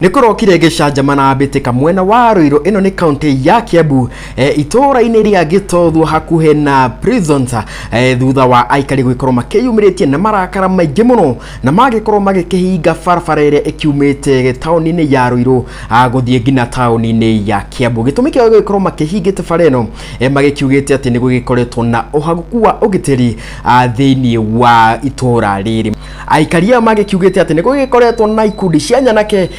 Nĩ kũrokire gĩcanjama na mbĩtĩka mwena wa Ruiru. Ĩno nĩ kaunti ya Kiambu, itũũra-inĩ rĩa Gĩtothwo hakuhĩ na prisons, thutha wa aikari gũgĩkorwo makĩyumĩrĩtie na marakara maingĩ mũno na magĩkorwo magĩkĩhinga barabara ĩrĩa ĩkiumĩte taũni-inĩ ya Ruiru gũthiĩ nginya taũni-inĩ ya Kiambu. Gĩtũmi kĩa gũgĩkorwo makĩhingĩte bara ĩno, magĩkiugĩte atĩ nĩ gũgĩkoretwo na ũhagũku wa ũgitĩri thĩinĩ wa itũũra rĩrĩ. Aikari aya magĩkiugĩte atĩ nĩ gũgĩkoretwo na ikundi cia nyanake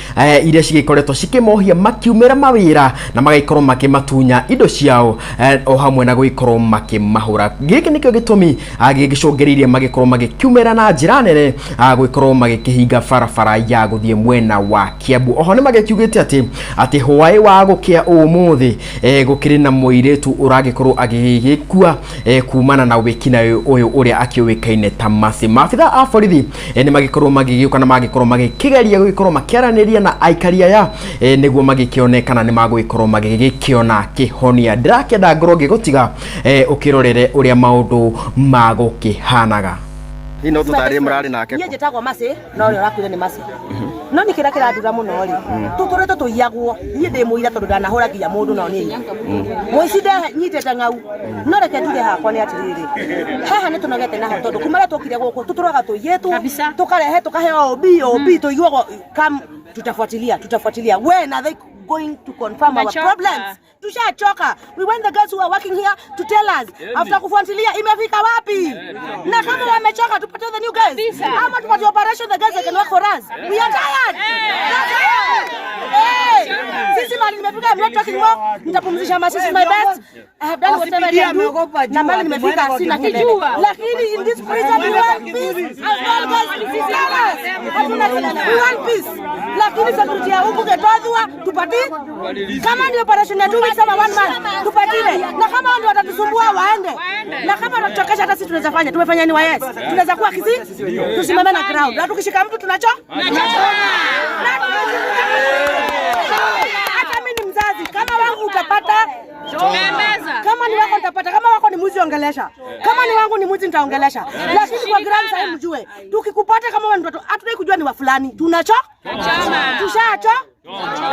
iria cigĩkoretwo cikĩmohia makiumĩra mawĩra na magagĩkorwo makĩmatunya indo ciao, o hamwe na gũgĩkorwo makĩmahũra. Gĩkĩ nĩkĩo gĩtũmi gĩgĩcũngĩrĩirie magĩkorwo magĩkiumĩra na njĩra nene gũgĩkorwo magĩkĩhinga barabara ya gũthiĩ mwena wa Kiambu. Oho nĩ magĩkiugĩte atĩ hwaĩ wa gũkĩa ũmũthĩ, gũkĩrĩ na mũirĩtu ũragĩkorwo agĩgĩkua kumana na wĩkinaĩ ũyũ ũrĩa akĩũĩkaine ta Mercy. Maabitha a borithi nĩ magĩkorwo magĩgĩũka na magĩkorwo magĩkĩgeria gũgĩkorwo makĩaranĩria na aikari aya, nĩguo magĩkĩone kana nĩ magũgĩkorwo magĩgĩkĩona kĩhonia. Ndĩrakĩenda ngorwo ngĩgũtiga ũkĩrorere ũrĩa maũndũ magũkĩhanaga. Hihi no tũtarĩrie mũrarĩ nake? Niĩ njĩtagwo Mercy, no ũrĩa ũrakuire nĩ Mercy. No nĩ kĩrĩa kĩrandura mũno rĩ, tũtũrĩte tũiyagwo. Niĩ ndĩ mũira tondũ ndanahũra nginya mũndũ, no niĩ mũici nyitĩte ng'au. No reke njuge hakwa nĩ atĩrĩrĩ, haha nĩ tũnogete naho tondũ kuma rĩrĩa twokire gũkũ tũtũraga tũiyĩtwo, tũkarehe tũkaheo OB OB, tũiguagwo come, tutafuatilia, tutafuatilia. When are they going to confirm our Tumechoka. problems? Tushachoka. We want the girls who are working here to tell us after kufuatilia imefika wapi, na kama wamechoka tupatie the new guys ama tupatie operation, the guys that can work for us. We are tired. That's all. Hey, sisi mali nimefika, I'm not talking more. Nitapumzisha masisi, my best. I have done whatever I can do. Na mali nimefika sina kelele, lakini in this prison we want peace as well, guys. Tell us, hatuna kelele, we want peace, lakini security ya huku Getothwa tupatie. Kama ni operation ya 2 weeks ama one month, tupatile, na kama ndio watatusumbua waende, na kama watatuchokesha hata sisi tunaweza fanya. Tumefanya ni YS, tunaweza kuwa kisi tusimame na ground, na tukishika mtu tunacho na hata mimi ni mzazi, kama wangu utapata, kama ni wako nitapata, kama wako ni mwizi ongelesha, kama ni wangu ni mwizi nitaongelesha. Lakini kwa ground sasa mjue, tukikupata kama wewe ni mtoto, hatutaki kujua ni wa fulani, tunacho tushacho.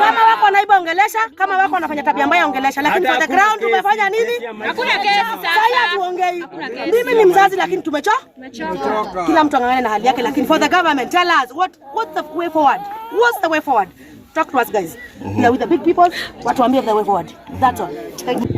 Kama wako wanaiba ongelesha, kama wako wanafanya tabia mbaya ongelesha, lakini for the ground tumefanya nini? Hakuna kesi Sasa sasa. Hatuongei. Mimi ni mzazi lakini tumechoka. Kila mtu ang'ang'ane na hali yake, lakini for the government, tell us what's the way forward? What's the way forward? Talk to us, guys. We are with the big people. Watuambie the way forward. That's all. Thank you.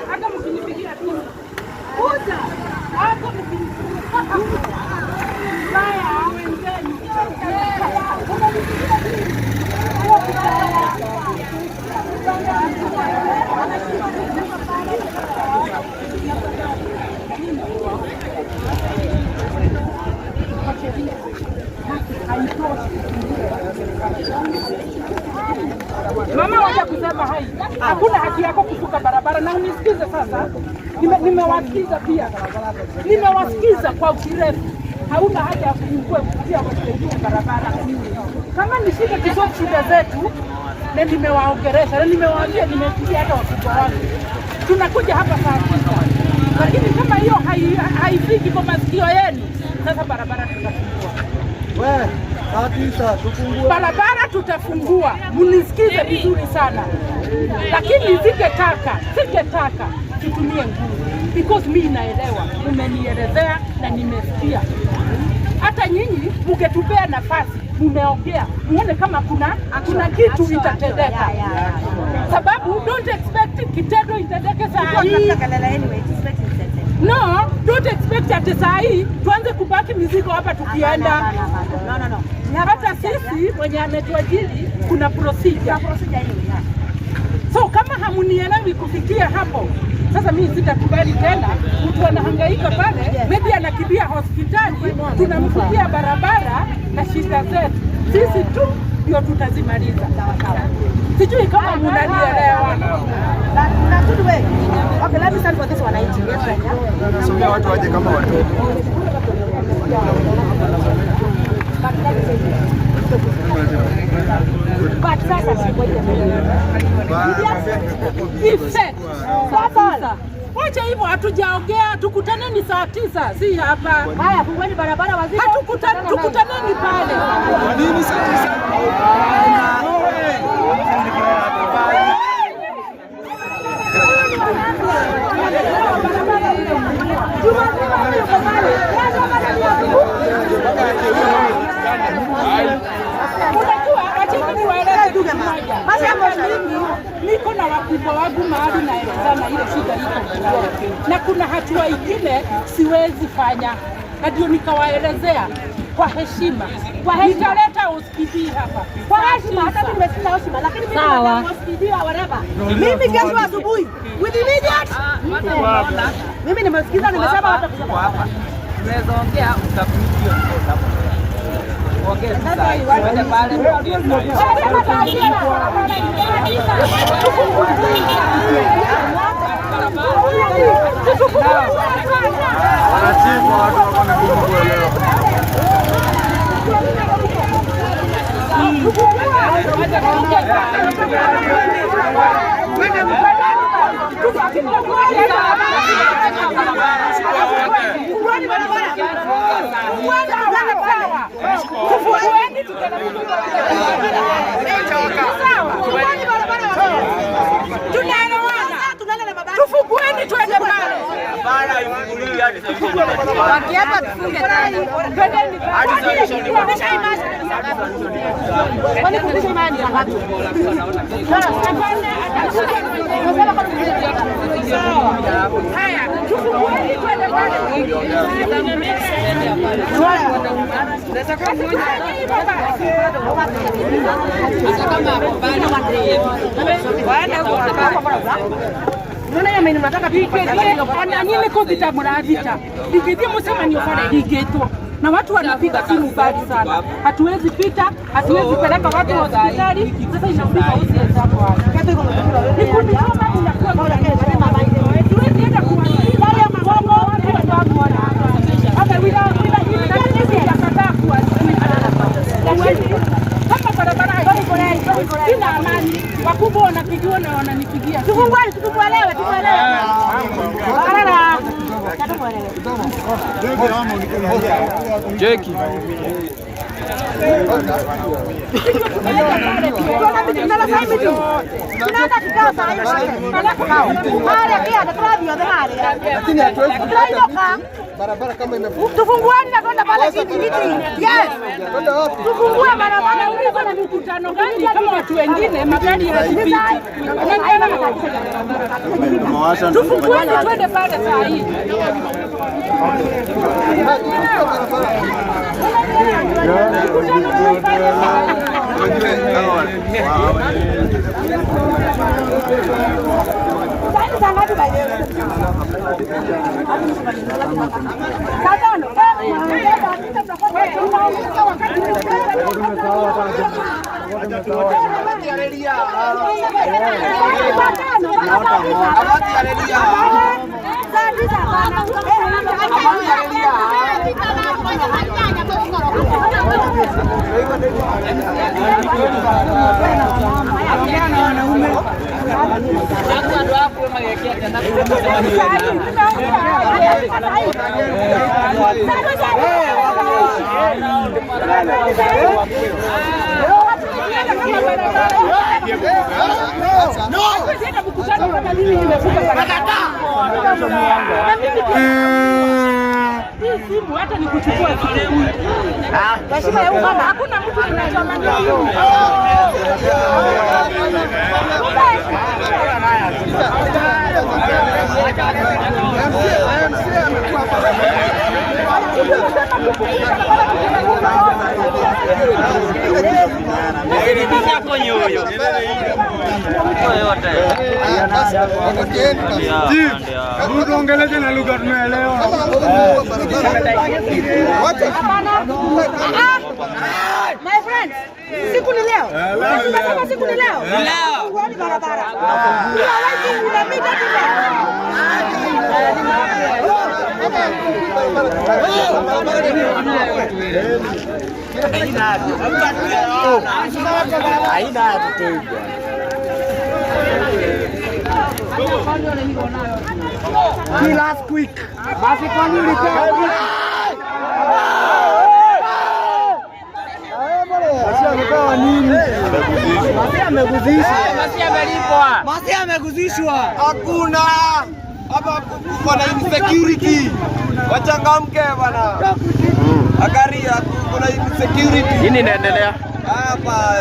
Hata mkinipigia tu kuja, hata mkinipigia mbaya wenzenu. Mama, wacha kusema hai. Hakuna haki yako kuvuka barabara na unisikize sasa. Nimewasikiza pia. Nimewasikiza kwa kirefu. Hauna haja ya kufungua kupitia watu wengine barabara. Kama ni shida tusolve shida zetu, na nimewaongelesha na nimewaambia, nimepigia hata wakubwa wangu. Tunakuja hapa saa 9. Lakini kama hiyo haifiki kwa masikio yenu, sasa barabara tutafungua. We, saa 9 tufungue. Barabara tutafungua, mnisikize vizuri sana, lakini singetaka tutumie nguvu because mi naelewa, umenielezea na nimesikia. Hata nyinyi mngetupea nafasi, mumeongea, muone kama kuna kitu itatendeka. Sababu No, don't expect ati saa hii tuanze kupaki mizigo hapa tukienda. No, no, no. Hata sisi mwenye ametuajiri kuna procedure. So kama hamunielewi kufikia hapo, sasa mimi sitakubali tena. Mtu anahangaika pale, maybe anakimbia hospitali, tunamfungia barabara na shida zetu sisi tu ndio tutazimaliza. Sijui kama munanielewa. Na good way. Okay, let me stand for this wananchi. Yes, right, yeah? Somea watu waje kama watoto. But sasa Effect. Sasa wacha hivyo, hatujaongea. Tukutaneni saa 9, si hapa. Haya, fungueni barabara wazito. Hatukutani, tukutaneni pale. Kwa nini saa 9? Unajua, acheni niwaeleze kitu kimoja. Hata mimi niko na wakubwa wangu mahali naelezana ile shida iko, na kuna hatua ingine siwezi fanya, na ndio nikawaelezea kwa heshima. Nitaleta OCPD hapa Kwa heshima, hata mimi nimesikia heshima, lakini mimi nataka OCPD au whatever. Mimi kesho asubuhi with immediate. Mimi nimesikiza, nimesema watakusema. Hapa tunaweza ongea, utakuja hapo. Ongea sasa, uende pale tuongee sasa. Wanatibu watu wako na ngumu kuelewa. Tunaelewana, tufungueni twende pale. Wakiapa tufunge tena. Twendeni pale. Kurudisha imani. Kwani kurudisha imani ni ngapi? Haya, tufungueni twende pale. Ona nyinyi kũthita mũrathita ndingĩthiĩ mũcemanio bara ĩhingĩtwo na watu wanapiga simu mbali sana, hatuwezi pita, hatuwezi peleka watu hospitali. Sasa inafika usihesabu hapo ni kunichoma, inakuwa siwezi enda kuwasikia sijakataa kuwasikia, lakini kama barabara sina amani, wakubwa wanapigiwa na wananipigia simu. Tufungueni, tumuelewe, tumuelewe. Barabara. Tumuelewe. Tunaenda kikao saa hii pale. Pia turathiĩ harĩa. Lakini hatuwezi Tũrainũka. barabara kama imefungwa. Tufungueni na twende pale chini meeting. Yes. Twende wapi? Tufungue barabara. Nauliza ni mkutano gani kama watu wengine magari hayapiti. Tufungueni twende pale saa hii. Mkutano tuifanye saa hii. Saa hii saa ngapi by the way? Saa 5. Hatuwezi mkutano kama mimi nimefunga barabara. Na mimi hii simu hata nikuchukua siku. Hakuna mtu ninachoma mimi. Tuongeleze na lugha tunaelewa. My friends, siku ni leo. Nimesema siku ni leo. Fungueni barabara. We are waiting with a meter Hakuna hapa, kuko na insecurity. Wachangamke bana. Akaria kuna insecurity. Nini inaendelea? Hapa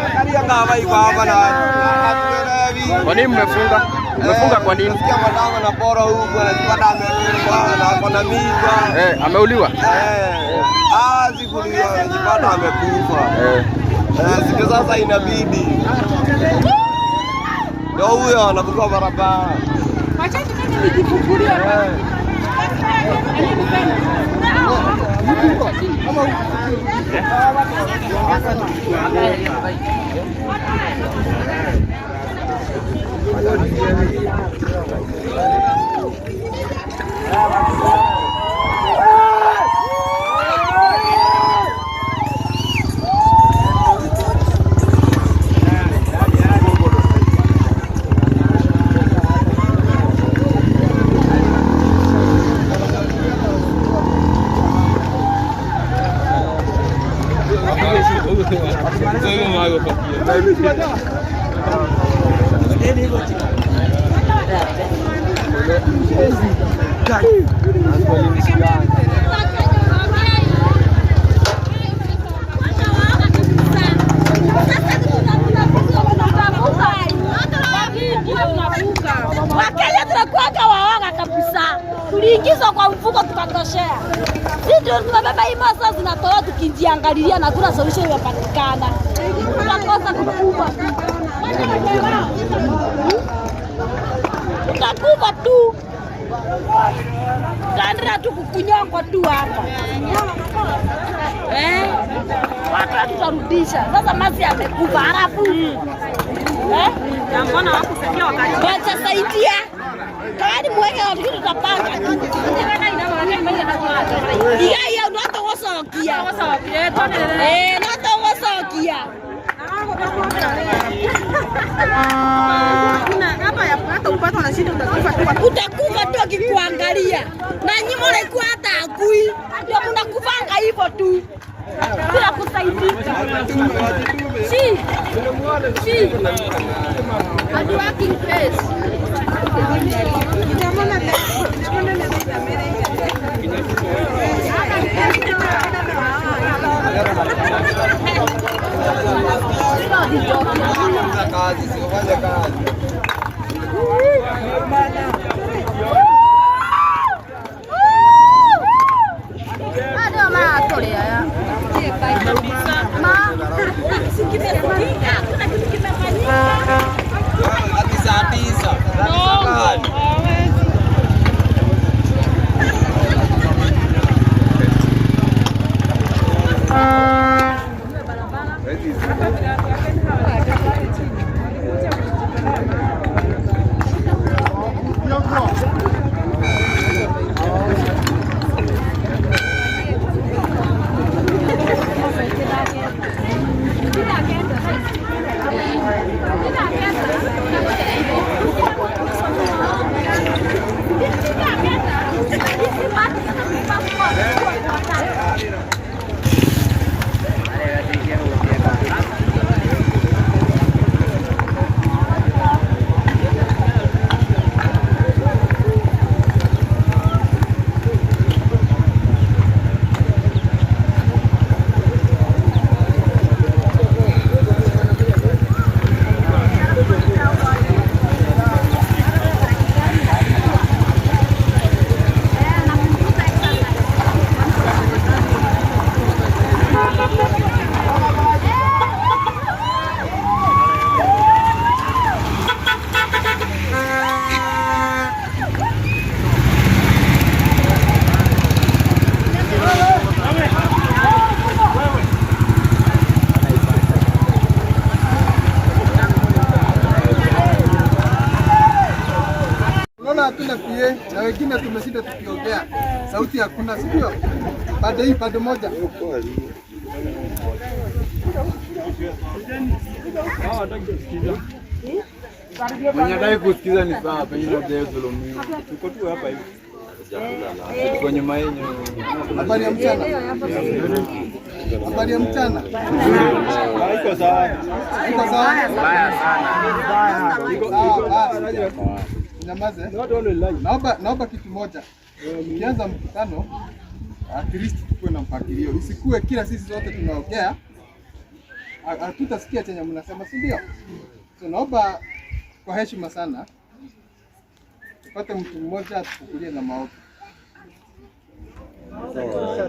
Akaria kama iko hapa na hatuelewi. Kwa nini mmefunga? Mmefunga kwa nini? Nasikia mwanangu anapora huku, anajipata amekufa na ako na mimba. Ameuliwa? Ah, sikuliwa, anajipata amekufa. Siku sasa inabidi. Ndio huyo anavuka barabara. Wacheni mimi nijifungulie. Wakenya tunakuwaga waoga kabisa, tuliingizwa kwa mfuko tukatoshea. Sisi ndio tunabeba hii masa zinatolewa tukijiangalilia na hakuna solution imepatikana. Tunakosa kukubwa tu, tutakufa tu, tutaendelea tu kukunyongwa tu hapa eh? Watu tutarudisha sasa. Masi amekufa halafu eh? Watasaidia kawani mweke watu tutapanga tu. Iya iya notogocokia notogocokia. Utakufa tu akikuangalia na nyinyi mnakuwa hata akui, ndio mnakufanga hivyo tu bila kusaidika. Si si hadi working place. Kazi, sikufanya kazi. Hakuna kitu kimefanyika. Hadi saa 9. Saa 9. Thank you. Hatuna PA na wengine tumeshinda tukiongea. Sauti hakuna, si ndio? Pande hii, pande moja. Mwenye hataki kusikiza ni sawa, pengine hajadhulumiwa. Tuko tu hapa hivi. Tuko nyuma yenu. Habari ya mchana. Habari ya mchana. Haiko sawa. Iko sawa? Mbaya sana. Sawa, basi. Nyamaze. Naomba kitu moja. Tukianza mkutano, at least tukuwe na mpangilio. Isikuwe kila sisi zote tunaongea, hatutasikia chenye mnasema, si ndio? So naomba kwa heshima sana tupate mtu mmoja atufungulie na maombi.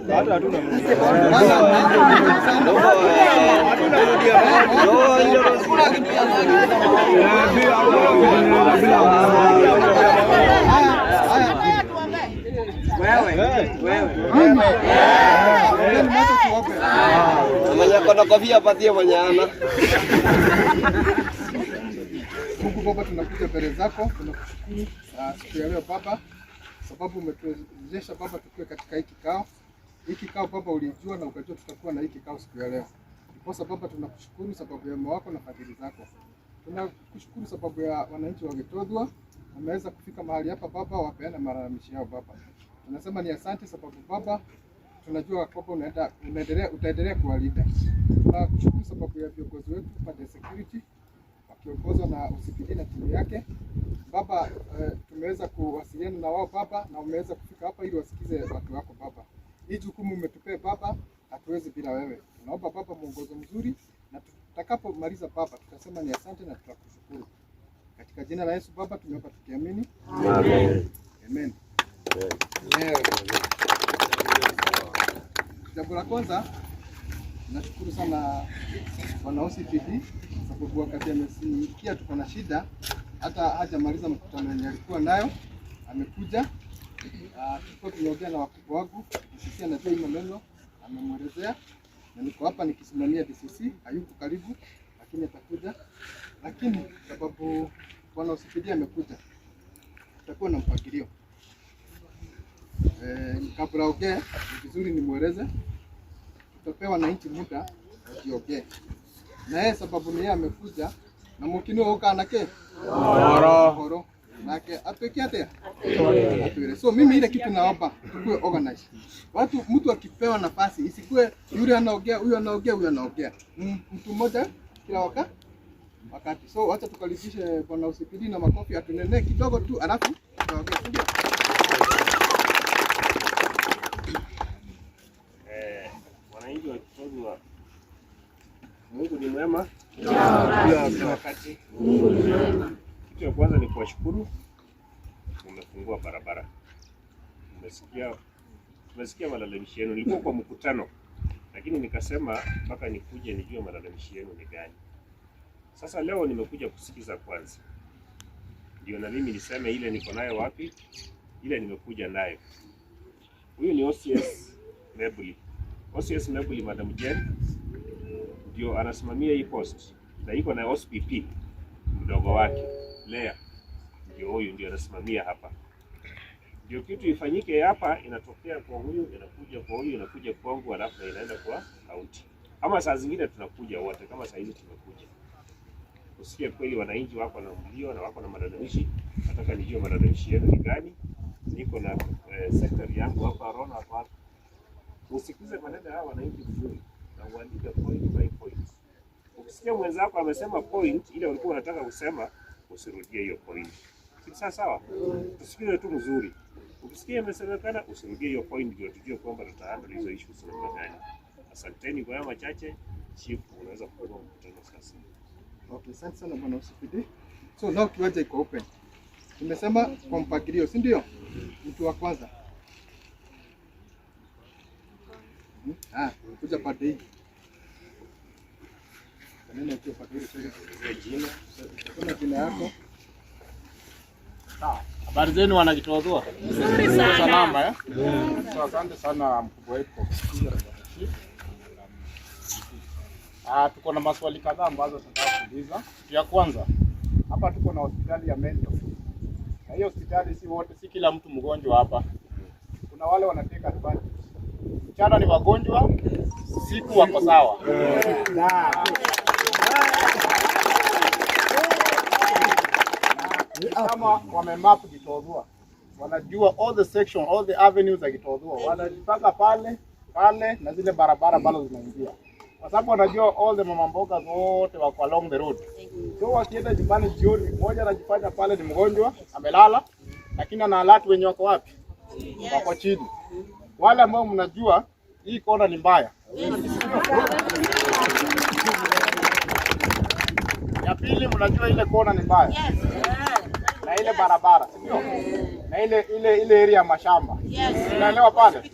Hata hatuna Mwenye ako na kofia apatie mwenye hana. Mungu Baba, tunakuja mbele zako, tunakushukuru siku ya leo Baba, sababu umetuwezesha Baba tukue katika hiki kikao. Hiki kikao Baba ulijua na ukajua tutakuwa na hiki kikao siku ya leo. Ndiposa Baba tunakushukuru sababu ya wema wako na fadhili zako. Tunakushukuru sababu ya wananchi wa Gitothua wameweza kufika mahali hapa Baba, wapeana malalamishi yao Baba. Tunasema ni asante sababu Baba tunajua kwamba utaendelea kuwalinda. Tunakushukuru sababu ya viongozi wetu pande ya security wakiongozwa na OCPD na timu yake Baba. Tumeweza kuwasiliana na wao Baba, na wameweza kufika hapa ili wasikize watu wako Baba. Hii jukumu umetupea Baba, hatuwezi bila wewe. Tunaomba Baba mwongozo mzuri, na tutakapomaliza Baba tutasema ni asante na tutakushukuru. Katika jina la Yesu Baba tumeomba tukiamini. Amen. Amen. Jambo la kwanza, nashukuru sana bwana OCPD sababu wakati amesikia tuko na shida, hata hajamaliza mkutano yenye alikuwa nayo, amekuja. Tulikuwa tumeongea na wakubwa wangu, DCC anajua hii maneno, amemwelezea, na niko hapa nikisimamia DCC, hayuko karibu lakini atakuja. Lakini sababu bwana OCPD amekuja, tutakuwa na mpangilio. Kabla ongee, ni vizuri nimweleze, tutapewa wananchi muda wajiongee na yeye, sababu ni yeye amekuja na mukini ukanake horo nake atweke atia atwire. So mimi ile kitu naomba tukue organized. Watu, mtu akipewa nafasi isikue yule anaongea, huyu anaongea, huyu anaongea, mtu mmoja kila wakati. So wacha tukaribishe bwana OCPD na makofi, atunenee kidogo tu, alafu tutaongea, si ndio? Wananchi wa Gitothua, Mungu ni mwema kila wakati. Mungu ni mwema. Kitu ya kwanza ni kuwashukuru, umefungua barabara. Tumesikia malalamishi yenu. Nilikuwa kwa mkutano, lakini nikasema mpaka nikuje nijue malalamishi yenu ni gani. Sasa leo nimekuja kusikiza kwanza, ndio na mimi niseme ile niko nayo wapi, ile nimekuja nayo. Huyu ni OCS Mebuli. OCS Mebuli, Madam Jen ndio anasimamia hii post, na iko na OCPP mdogo wake Lea, ndio huyu ndio anasimamia hapa. Ndio kitu ifanyike hapa, inatokea kwa huyu, inakuja kwa huyu, inakuja kwangu, alafu inaenda kwa kaunti. Ama saa zingine tunakuja wote, kama saa hizi tumekuja usikie kweli wananchi wako na mlio na wako na malalamishi. Nataka nijue malalamishi yenu ni gani. Niko na secretary yangu hapa Rona hapa. Usikize maneno ya wananchi vizuri na uandike point by point. Ukisikia mwenzako amesema point ile ulikuwa unataka kusema, usirudie hiyo point. Si sawa sawa? Tusikize tu mzuri. Ukisikia imesemekana, usirudie hiyo point, ndio tujue kwamba tutahandle hizo issues namna gani. Asanteni kwa haya machache. Chief, unaweza kufungua mkutano sasa. Okay, asante sana bwana OCPD. So now kiwanja iko open. Tumesema kwa mpangilio, si ndio? Mtu wa kwanza. Kuja pande hii. Neno ukiwa pande hii. Jina. Kuna jina yako. Sawa. Habari zenu wana Gitothua? Nzuri sana. Salama eh? So asante sana mkubwa wetu kwa kusikiza. Tuko na maswali kadhaa ambazo tunataka kuuliza. Ya kwanza, hapa tuko na hospitali ya mental. Na hiyo hospitali si wote, si kila mtu mgonjwa hapa. Kuna wale wanateka advantage. Mchana ni wagonjwa, siku wako sawa. Kama wamemap Gitothua, wanajua all the section, all the avenues za Gitothua, wanajipanga pale pale na zile barabara bado zinaingia, kwa sababu wanajua all the mama mboga wote wako along the road. So wakienda nyumbani jioni, mmoja anajifanya pale ni mgonjwa amelala, lakini ana alert wenye wako wapi, wako chini. Wale ambao mnajua hii kona ni mbaya. Ya pili, mnajua ile kona ni mbaya na ile barabara, si ndio? Na ile area ya mashamba. Unaelewa pale?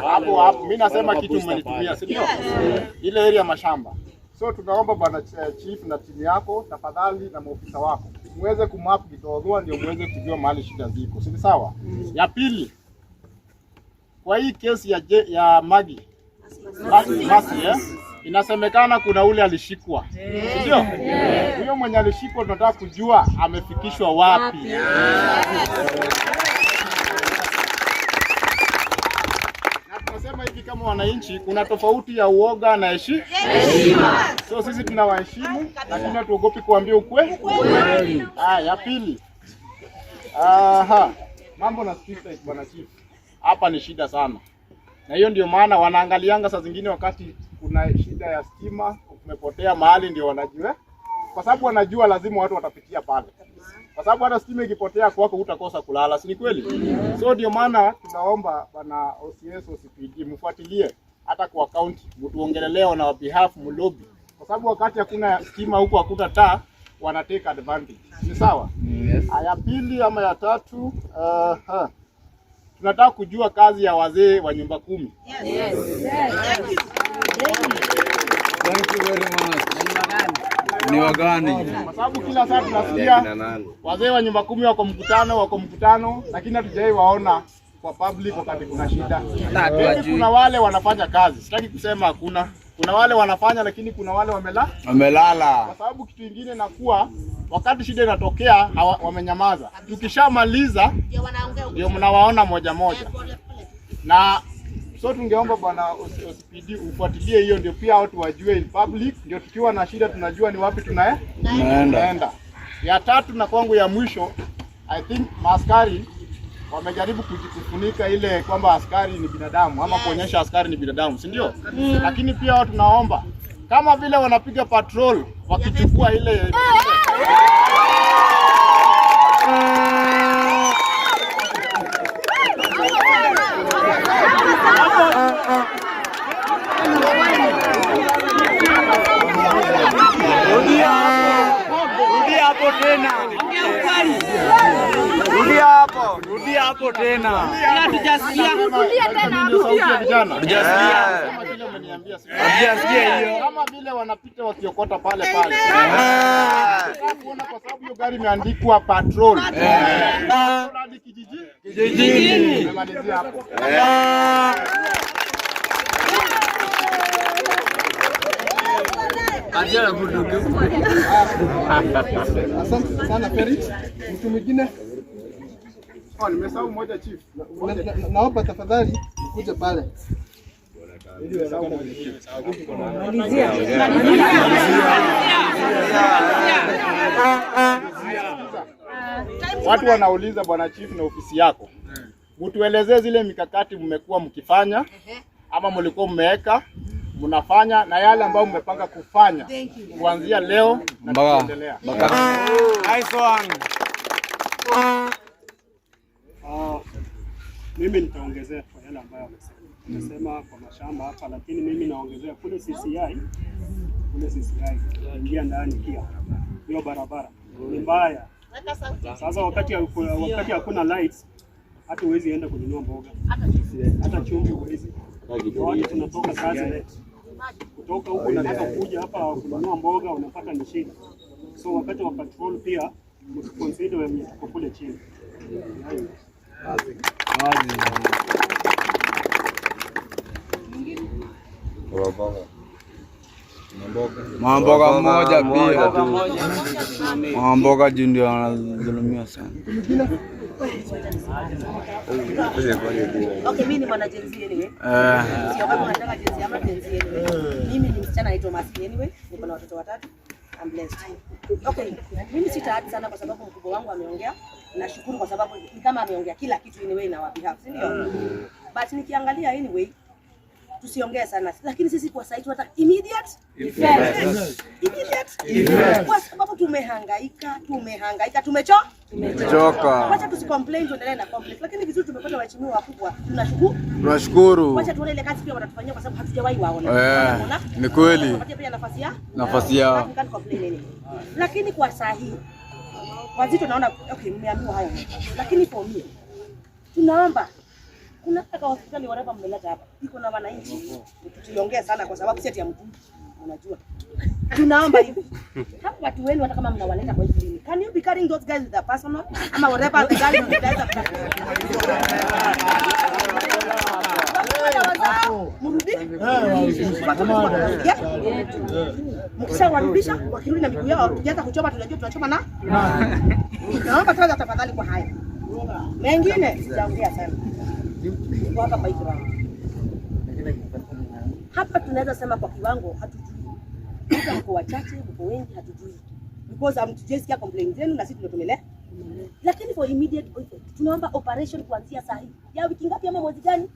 Hapo hapo mimi nasema kitu mmenitumia, si ndio? Ile area ya mashamba. So tunaomba bwana chief na timu yako tafadhali, na maofisa wako muweze kumap Gitothua ndio muweze kujua mahali shida ziko, si sawa? Ya pili, kwa hii kesi ya Magi Masi, inasemekana kuna ule alishikwa, ndio? Huyo mwenye alishikwa tunataka kujua amefikishwa wapi. Na tunasema hivi kama wananchi, kuna tofauti ya uoga na heshima. So sisi tunawaheshimu, lakini hatuogopi kuambia ukweli. Ya pili, aha, mambo na street light bwana chief, hapa ni shida sana. Na hiyo ndio maana wanaangalianga saa zingine wakati kuna shida ya stima, kumepotea mahali ndio wanajua. Kwa sababu wanajua lazima watu watapitia pale. Kwa sababu hata stima ikipotea kwako hutakosa kulala, si ni kweli? So ndio maana tunaomba bwana OCS, OCPD mfuatilie hata kwa county, mtuongelelee na behalf mlobby. Kwa sababu wakati hakuna stima huko hakuna taa, wana take advantage. Ni sawa? Yes. Ya pili ama ya tatu, tunataka kujua kazi ya wazee wa nyumba 10. Yes. Thank you very much. Ni wagani? Kwa sababu kila saa tunasikia wazee wa nyumba 10 wako mkutano, lakini hatujai waona kwa public wakati kuna shida. Kuna wale wanafanya kazi, sitaki kusema hakuna. Kuna wale wanafanya lakini kuna wale wamelala. Kwa sababu kitu kingine nakuwa wakati shida inatokea wamenyamaza. Tukishamaliza ndio mnawaona moja moja. Na so tungeomba bwana OCPD ufuatilie hiyo ndio pia watu wajue in public, ndio tukiwa na shida tunajua ni wapi tunaenda. Ya tatu na kwangu ya mwisho, I think maaskari wamejaribu kujifunika ile kwamba askari ni binadamu ama kuonyesha askari ni binadamu, si ndio? Lakini pia watu tunaomba kama vile wanapiga patrol wakichukua ile Rudia hapo tena. Hatujasikia hiyo. Kama vile wanapita wakiokota pale pale. Kuona kwa sababu hiyo gari imeandikwa patrol. Hadi kijijini. Nimemalizia hapo. Asante sana Felix. Mtu mwingine? Nimesahau moja chief. Naomba tafadhali ukuje pale. Watu wanauliza bwana chief na ofisi yako, mtuelezee zile mikakati mmekuwa mkifanya ama mlikuwa mmeweka mnafanya na yale ambayo mmepanga kufanya kuanzia leo na kuendelea. Nice one. Mimi nitaongezea kwa yale ambayo amesema. Amesema kwa mashamba hapa, lakini mimi naongezea kule CCI, kule CCI ingia ndani pia. Hiyo barabara ni mbaya. Sasa wakati hakuna lights hata huwezi enda kununua mboga. Hata chumvi huwezi. Watu tunatoka kazi late. Kutoka huko unataka kuja hapa kununua mboga unapata ni shida. So wakati wa patrol pia msiconsider wenye tuko kule chini. Mama mboga mmoja pia tu. Mama mboga juu ndio wanadhulumiwa sana. Okay, mimi ni mwana Gen Z anyway. Sio kama unataka Gen Z ama Gen Z anyway. Mimi ni msichana naitwa Maskini anyway. Niko na watoto watatu. I'm blessed. Okay, mimi sitaadi sana kwa sababu mkubwa wangu ameongea. Nashukuru kwa sababu ni kama ameongea kila kitu anyway na behalf, si ndio? But nikiangalia anyway, tusiongee sana, lakini sisi kwa sasa tunataka immediate effect. Immediate effect. Kwa sababu tumehangaika, tumehangaika, tumechoka. Tumechoka. Wacha tusicomplain, tuendelee na complex. Lakini vizuri tumepata waheshimiwa wakubwa, tunashukuru. Tunashukuru. Wacha tuone ile kazi pia watatufanyia kwa sababu hatujawahi waona. Eh, Unaona? ni kweli. Tupatie pia nafasi ya Nafasi yao. We can't complain anyway. Lakini kwa saa hii wazito naona okay, mmeambiwa hayo, lakini for me tunaomba kuna hata hospitali whatever mmeleta hapa iko na wananchi, tusiongee sana kwa sababu si ati ya mtu, unajua. Tunaomba hivi hapo watu wenu, hata kama mnawaleta kwa hii clinic, can you be carrying those guys with a personal ama whatever the guys mnaweza mrudi, mkishawarudisha wakirudi na miguu yao, tukianza kuchoma tunajua tunachoma na naomba sasa tafadhali. Kwa haya mengine sijaongea sana, niko hapa kwa hii ground. Hapa tunaweza sema kwa kiwango hatujui, hata mko wachache mko wengi hatujui, because hamtujasikia complaint zenu na sisi ndio tumelea, lakini for immediate effect tunaomba operation kuanzia saa hii ya wiki ngapi ama mwezi gani,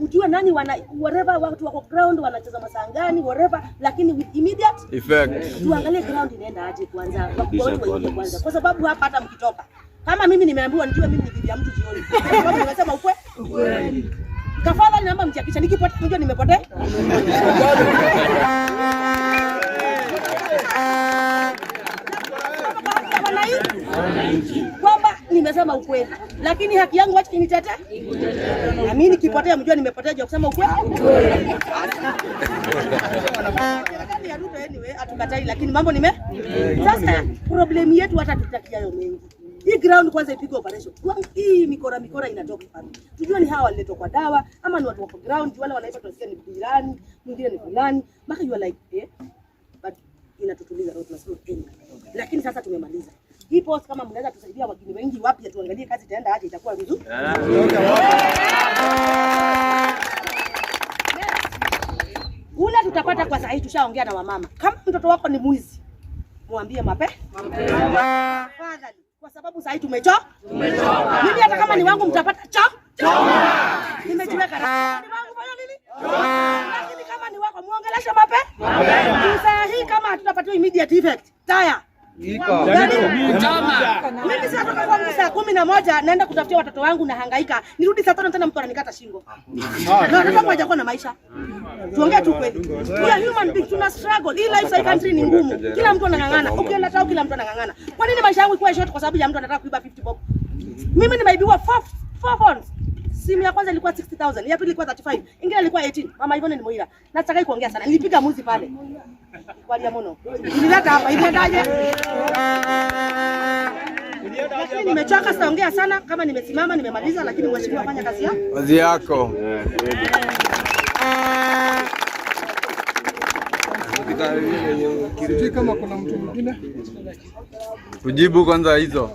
mjue nani wana whatever watu wako ground wanacheza masaa gani whatever, lakini with immediate effect. Tuangalie ground inaenda aje kwanza, wakubwa wetu waingie kwanza, kwa sababu hapa hata mkitoka kama mimi nimeambiwa nijue mimi ni bibi ya mtu jioni, kwa sababu nimesema ukweli. Tafadhali naomba mchakisha, nikipotea mjue nimepotea. Kwamba nimesema ukweli, lakini haki yangu wacha initete. Na mimi nikipotea mjue nimepotea juu ya kusema ukweli. Serikali ya Ruto anyway, hatukatai, lakini mambo nime sasa. Problem yetu hata tutaki hayo mengi. Hii ground kwanza ipigwe operation. Hii mikora mikora inatoka wapi? Tujue ni hawa waliletwa kwa dawa ama ni watu wako ground, wale wanaiba tunasikia ni jirani, mwingine ni fulani. Mpaka you are like eh, but inatutuliza roho tunasema anyway. Lakini sasa tumemaliza. Hii post kama mnaweza tusaidia wageni wengi wapya tuangalie kazi itaenda aje, itakuwa vizuri. Ule tutapata kwa sahihi, tushaongea na wamama. Kama mtoto wako ni mwizi, mwambie mape. Tafadhali, kwa sababu sahihi tumechoka. Tumechoka. Mimi hata kama ni wangu mtapata cho. Choma. Nimejiweka raha. Ni wangu fanya nini? Lakini kama ni wako muongeleshe mape. Mapema. Hii kama hatutapatiwa immediate effect. Taya. Mimi sasa toka kwangu saa 11 naenda kutafutia watoto wangu na hangaika. Nirudi saa 5 tena mtu ananikata shingo. Na watoto wangu hawajakuwa na maisha. Tuongee tu kweli. We are human beings, tuna struggle. Hii life sasa country ni ngumu. Kila mtu anang'ang'ana. Ukienda tao kila mtu anang'ang'ana. Kwa nini maisha yangu ikuwe short kwa sababu ya mtu anataka kuiba 50 bob? Mimi nimeibiwa four phones. Simu ya kwanza ilikuwa 60,000, ya pili ilikuwa 35, ingine ilikuwa 18. Mama Ivone ni Moira. Nataka kuongea sana. Nilipiga muzi pale. Kwa mono. Nilileta hapa, iliendaje? Lakini nimechoka, sitaongea sana. Kama nimesimama nimemaliza, lakini mheshimiwa, fanya kazi yako. Kazi yako. Sijui kama kuna mtu mwingine. Tujibu kwanza hizo.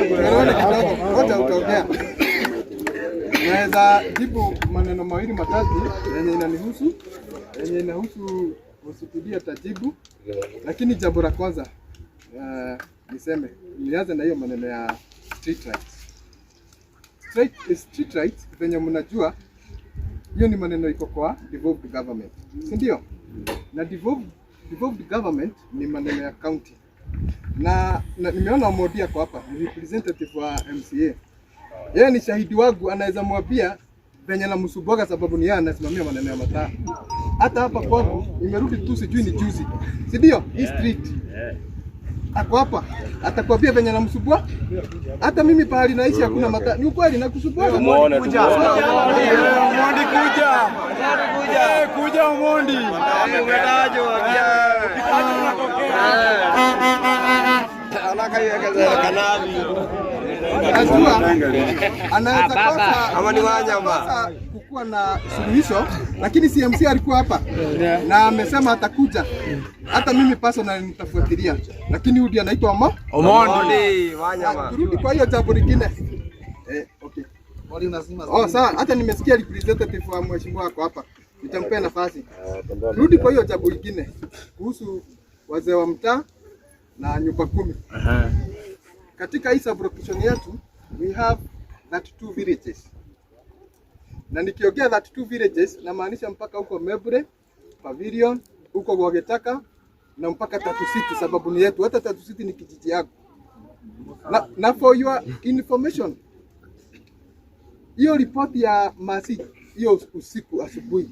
Tuelewane kidogo, ngoja utaongea. Naweza jibu maneno mawili matatu yenye inanihusu, yenye inahusu OCPD atajibu, lakini jambo la kwanza niseme, nianze na hiyo maneno ya street rights. Street rights venye mnajua, hiyo ni maneno iko kwa devolved government, si ndio? Na devolved government ni maneno ya county na nimeona Omondi ako hapa, ni representative wa MCA. Yeye ni shahidi wangu, anaweza mwambia venye namsumbuaga sababu ni yeye anasimamia maneno ya mataa. Hata hapa kwangu imerudi tu, sijui ni juzi, si ndio? Hii street ako hapa, atakwambia venye namsumbua. Hata mimi pahali naishi hakuna mataa. Ni ukweli nakusumbua. Tumuone, tumuone. Omondi kuja. Kuja Omondi. Umetajwa. Najua anaweza kosa ama ni wanyama kukuwa na suluhisho, lakini CMC alikuwa hapa na amesema atakuja. Hata mimi personally nitafuatilia, lakini huyu ndiye anaitwa Omondi wanyama. Turudi kwa hiyo jambo lingine. Okay. Oh, sawa, hata nimesikia representative wa mheshimiwa wako hapa. Nitampea nafasi. Turudi kwa hiyo jambo lingine kuhusu wazee wa mtaa na nyumba kumi. Katika hii sub-location yetu we have 32 villages. Na nikiongea 32 villages namaanisha mpaka huko Mebre, Pavilion, huko Gwagetaka na mpaka Tatu City, sababu ni yetu. Hata Tatu City ni kijiji yako. Na for your information, hiyo ripoti ya Masi hiyo usiku asubuhi,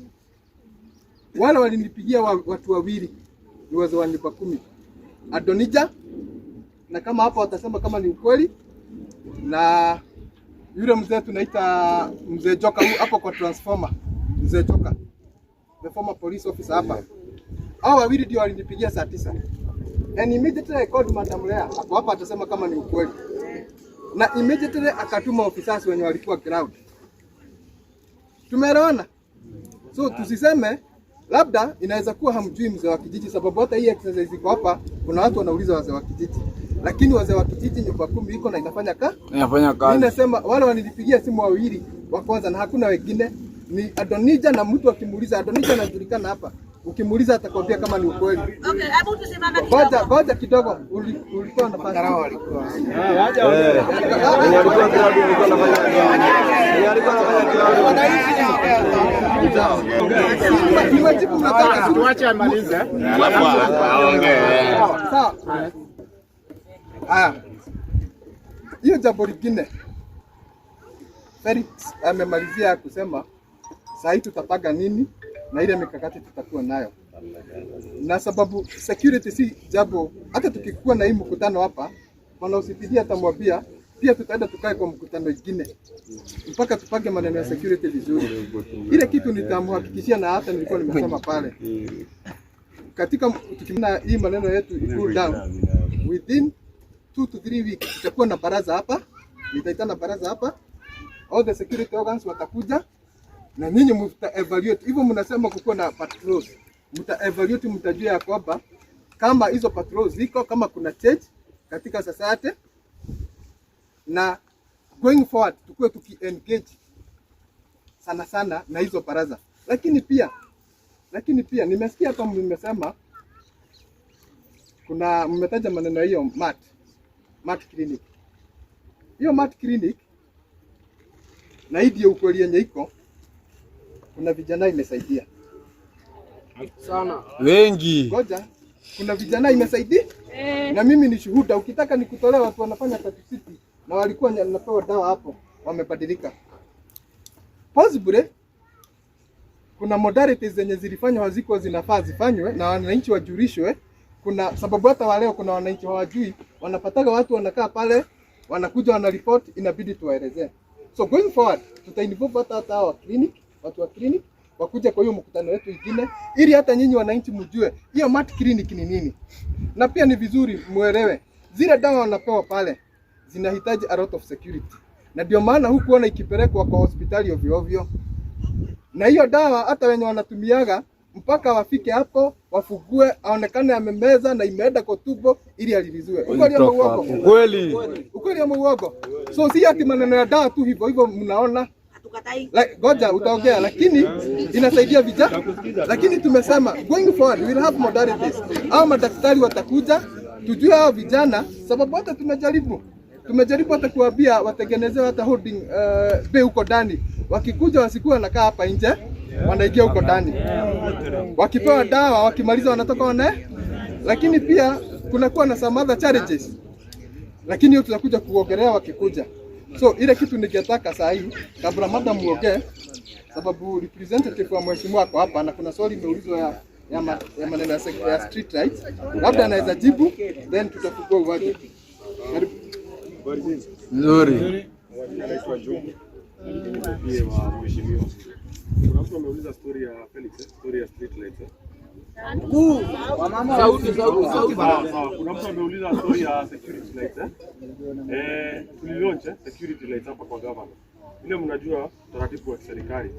wale walinipigia watu wawili ni wazee wa nyumba kumi, Adonija, na kama hapo watasema kama ni ukweli, na yule mzee tunaita mzee Joka hapo kwa transformer, mzee Joka the former police officer hapa. Hao wawili ndio walinipigia saa 9. And immediately I called Madam Lea, hapo hapa atasema kama ni ukweli. Na immediately akatuma officers wenye walikuwa ground. Tumeelewana? So tusiseme labda inaweza kuwa hamjui mzee wa kijiji, sababu hata hii exercise iko hapa, kuna watu wanauliza wazee wa kijiji. Lakini wazee wa kijiji nyumba kumi iko na inafanya kazi. Inafanya kazi. Mimi nasema wale walinipigia simu wawili wa kwanza na hakuna wengine ni Adonija, na mtu akimuuliza Adonija anajulikana hapa. Ukimuuliza atakwambia kama ni ukweli. Okay, hebu tusimame kidogo. Ngoja kidogo. Ulikuwa nafasi. Wacha walikuwa ground, ulikuwa nafanya ground. Niwajibu mnataka. Tuache amalize. Alafu aongee. Sawa. Ah. Hiyo jambo lingine. Felix amemalizia kusema saa hii tutapanga nini na ile mikakati tutakuwa nayo. Na sababu security si jambo, hata tukikuwa na hii mkutano hapa, bwana OCPD atamwambia pia tutaenda tukae kwa mkutano mwingine mpaka tupange maneno ya security vizuri. Ile kitu nitamhakikishia, na hata nilikuwa nimesema pale katika tukimna hii maneno yetu cool down within 2 to 3 weeks tutakuwa na baraza hapa, nitaitana baraza hapa, all the security organs watakuja na nyinyi mta evaluate. Hivyo mnasema kukuwa na patrols, mta evaluate, mtajua ya kwamba kama hizo patrols ziko, kama kuna change katika society, na going forward tukue tuki engage sana sana na hizo baraza. Lakini pia nimesikia hapa mmesema kuna, mmetaja maneno hiyo mat clinic. Hiyo mat clinic na hii ndio ukweli yenye iko, kuna vijana imesaidia sana wengi. Ngoja, kuna vijana imesaidia na mimi ni shuhuda. Ukitaka nikutolee watu wanafanya Tatu City na walikuwa wanapewa dawa hapo, wamebadilika. Possibly kuna modalities zenye zilifanywa hazikuwa zinafaa zifanywe na wananchi wajulishwe. Kuna sababu hata waleo kuna wananchi hawajui, wanapataga watu wanakaa pale, wanakuja wanaripoti, inabidi tuwaelezee. So going forward tuta involve hata wa clinic, watu wa clinic wakuja kwa hiyo mkutano wetu ingine, ili hata nyinyi wananchi mjue hiyo mat clinic ni nini. Na pia ni vizuri muelewe zile dawa wanapewa pale zinahitaji a lot of security, na ndio maana hukuona ikipelekwa kwa hospitali ovyo ovyo. Na hiyo dawa hata wenye wanatumiaga mpaka wafike hapo wafugue, aonekane amemeza na imeenda kwa tumbo ili alilizwe. Ukweli ama uongo? Ukweli. Ukweli ama uongo? So si ati maneno ya dawa tu hivyo hivyo mnaona. Ngoja utaongea, lakini inasaidia vijana. Lakini tumesema going forward we'll have modalities. Hao madaktari watakuja tujue hao vijana, sababu hata tumejaribu hata kuambia watengenezewe hata holding bay huko ndani. Wakikuja wasikuwa wanakaa hapa nje, wanaingia huko ndani. Wakipewa dawa wakimaliza wanatoka wana. Lakini pia kunakuwa na some other challenges, lakini hiyo tutakuja kuongelea wakikuja. So ile kitu ningetaka saa hii kabla madam muongee, sababu representative wa mheshimiwa kwa hapa na kuna swali imeulizwa ya maneno ya street lights, labda anaweza jibu then tutafungua uwanja. Nzuri. Kuna mtu ameuliza story ya Felix, story ya street lights. Sauti, sauti, sauti. Sawa, sawa. Kuna mtu ameuliza story ya security lights, eh? Tulilaunch security lights hapa kwa governor. Ile mnajua utaratibu wa serikali.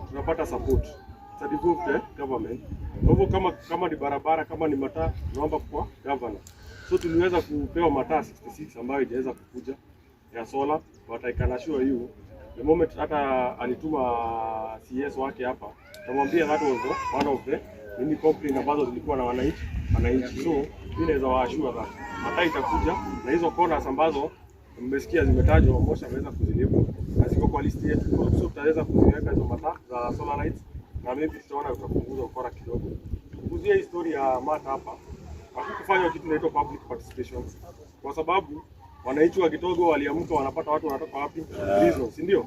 Tunapata support. It's a devolved government. Kwa hivyo kama ni barabara, kama ni mataa, tunaomba kwa governor. So tuliweza kupewa mataa 66 ambayo haijaweza kukuja ya solar, but I can assure you the moment hata alituma CS wake hapa, tamwambia that was one of the nini complaint ambazo zilikuwa na wananchi. So mimi naweza waassure that mataa itakuja na hizo corners ambazo mmesikia zimetajwa, Mosha ameweza kuzilipa na ziko kwa list yetu, so tutaweza kuziweka hizo mataa za solar lights na maybe tutaona tutapunguza ukora kidogo. Kuzia hii story ya mata hapa, hakukufanywa kitu inaitwa public participation kwa sababu wananchi wa Gitogo waliamka, wanapata watu wanatoka wapi? Prison, si ndio?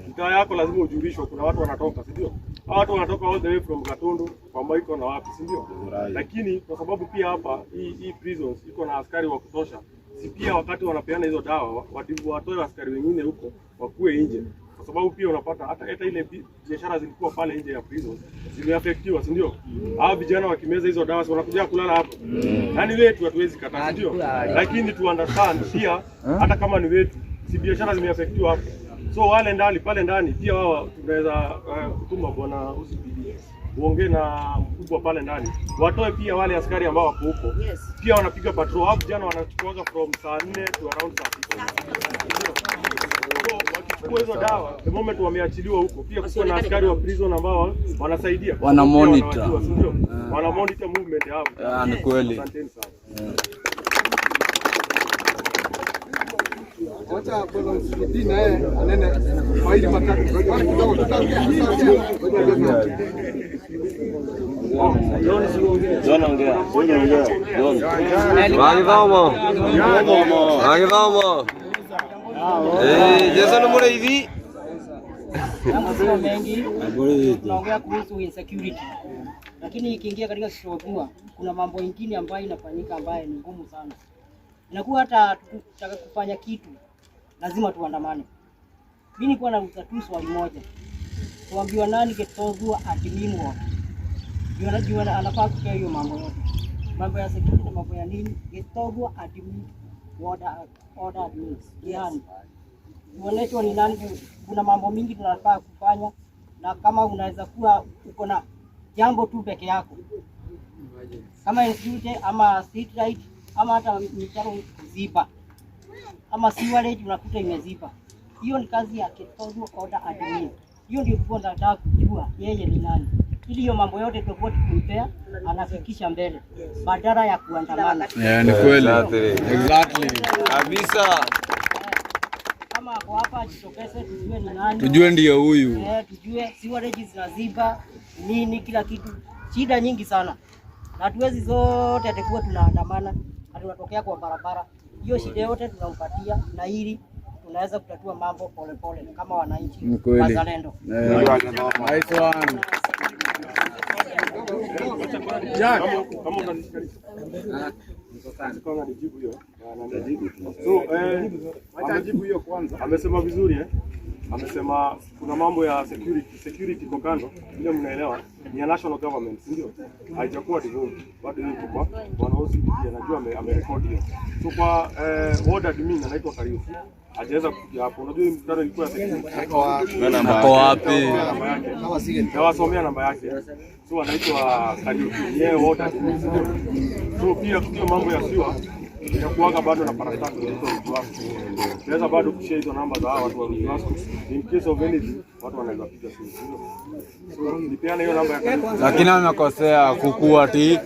Mtaa yako lazima ujulishwe, kuna watu wanatoka, si ndio? Hao watu wanatoka all the way from Gatundu kwa Maiko na wapi, si ndio? Lakini kwa sababu pia hapa hii prisons iko na askari wa kutosha, si pia wakati wanapeana hizo dawa watoe askari wengine huko wakuwe nje, kwa sababu pia unapata hata ile biashara zilikuwa pale nje ya prisons zimeafektiwa, si ndio? Hao vijana wakimeza hizo dawa si wanakuja kulala hapo. Yaani wetu hatuwezi kataa, si ndio? Lakini tu understand pia hata kama ni wetu, si biashara zimeafektiwa hapo. So wale ndani pale ndani pia wao tunaweza kutuma bwana OCPD uongee na mkubwa pale ndani, watoe pia wale askari ambao wako huko. Pia wanapiga patrol. Hao vijana wanachukuaga from saa 4 to around saa 6. So wakichukua hizo dawa, the moment wameachiliwa huko, pia kuko na askari wa prison ambao wanasaidia, Wana monitor. Wanawajua, si ndio? Wana monitor movement yao. Ah, ni kweli. Asanteni sana. Wacha bwana OCPD na yeye anene mawili matatu. Bwana kidogo tutaongea. John ongea. John. Magithomo. Magithomo. Jason Mureithi. Mambo sio mengi, tunaongea kuhusu insecurity, lakini ikiingia katika Gitothua kuna mambo ingine ambayo inafanyika ambayo ni ngumu sana. Inakuwa hata tukitaka kufanya kitu lazima tuandamane. Mimi nilikuwa nauliza tu swali moja, tuambiwa nani Gitothua admin ward ndio anafaa kupewa hiyo mambo yote, mambo ya security, mambo ya nini. Gitothua admin ward, order admin ni nani? Tuonyeshwe ni nani. Kuna mambo mingi tunafaa kufanya, na kama unaweza kuwa uko na jambo tu peke yako kama insecurity ama street light ama hata mitaro kuziba ama sewerage unakuta imeziba, hiyo ni kazi ya Gitothua order admin. Hiyo ndio tulikuwa tunataka kujua yeye ni nani, ili hiyo mambo yote tutakuwa tukimpea anafikisha mbele badala ya kuandamana. Yeah, ni kweli. Exactly. Kabisa. Kama ako hapa ajitokeze, tujue ni nani, Tujue ndiyo huyu. Eh, tujue sewerage zinaziba nini, kila kitu, shida nyingi sana, na hatuwezi zote atakuwa tunaandamana na tunatokea kwa barabara. Hiyo shida yote tunampatia, na ili tunaweza kutatua mambo polepole kama wananchi Ni kweli. wazalendo. Yeah. Nice one. Kama unanishikanisha. Kwanza nijibu hiyo. So, amejibu hiyo kwanza. Amesema vizuri, eh? Amesema kuna mambo ya security, security iko kando, ile mnaelewa ni ya national government, si ndio? Haijakuwa devolved. Bado hiyo iko kwa bwana OCPD, anajua amerekodi hiyo. So kwa ward admin anaitwa Kariuki. Hajaweza kuja hapo. Unajua hii mkutano ilikuwa ya security. Ako wapi? Namba yake. Nawasomea namba yake. So anaitwa Kariuki. Yeye ward admin, si ndio? So pia tukiwa mambo ya sewer inakuwaga bado na parastatal inaitwa Rujuasco. Tunaweza bado kushare hizo namba za hawa watu wa Rujuasco. In case of anything, watu wanaweza piga simu. Si ndio? So nipeane hiyo namba ya Kariuki. Lakini amekosea kukua ati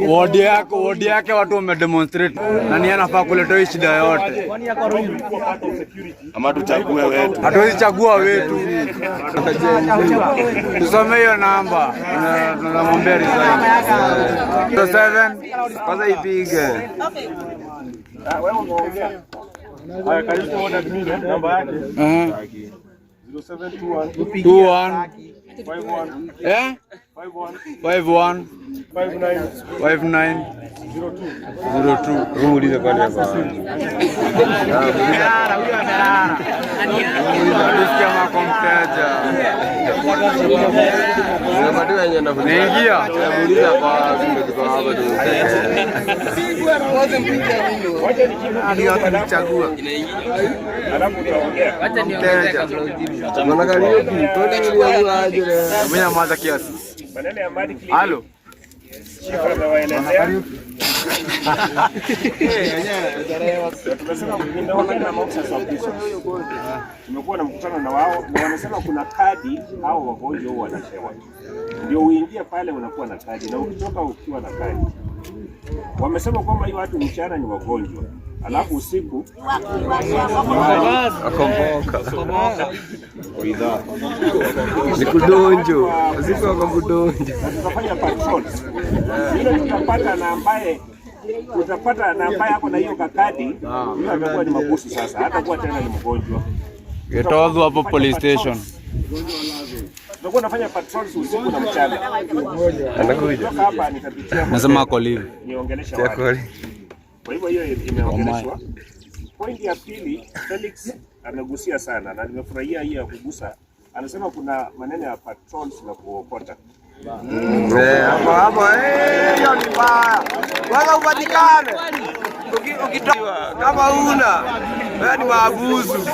wodi yako wodi yake watu wamedemonstrate na ni anafaa kuleta hii shida yote. Ilikuwa part of security. Ama tuchague wetu. Hatuwezi chagua wetu. Tusome hiyo namba. Tunamwambia resign. 7 Kwanza ipige. Haya, Kariuki ward admin, namba yake 0721 21 51 eh 51 51 59 59 02. 02. Muulize kwani hapa. Tusikia mako mteja. Naingia. Wacha nijibu kidogo, alafu utaongea. Wacha niongeze kabla ujibu. Mimi kiasi. Maneno ya Madi Clinic. Halo. Chief amewaelezea. Na tumesema, nimeongea na maofisa wa prisons. Tumekuwa na mkutano na wao na wamesema kuna kadi hao wagonjwa huwa wanapewa. Ndio uingie pale unakuwa na kadi na ukitoka ukiwa na kadi. Wamesema kwamba hiyo watu mchana ni wagonjwa, alafu usiku Akomboka. Ni kudonjo. Usiku wako kudonjo. Na tutafanya patrols. Yule tutapata na ambaye ako na hiyo kakadi, huyo atakuwa ni mabusu sasa, hatakuwa tena ni mgonjwa. Gitothwa hapo police station. Tutakuwa nafanya patrols usiku na mchana. Anakuja. Kutoka hapa nitapitia Nasema ako live. niongelesha Tia watu. kweli. Kwa hivyo hiyo imeongeleshwa. Pointi ya pili, Felix amegusia sana na nimefurahia hiyo ya kugusa. Anasema kuna maneno ya patrols na kuokota. Eh, hapo hapo, eh, hiyo ni mbaya. Kwanza upatikane. Ukitoa kama una wewe ni maabusu.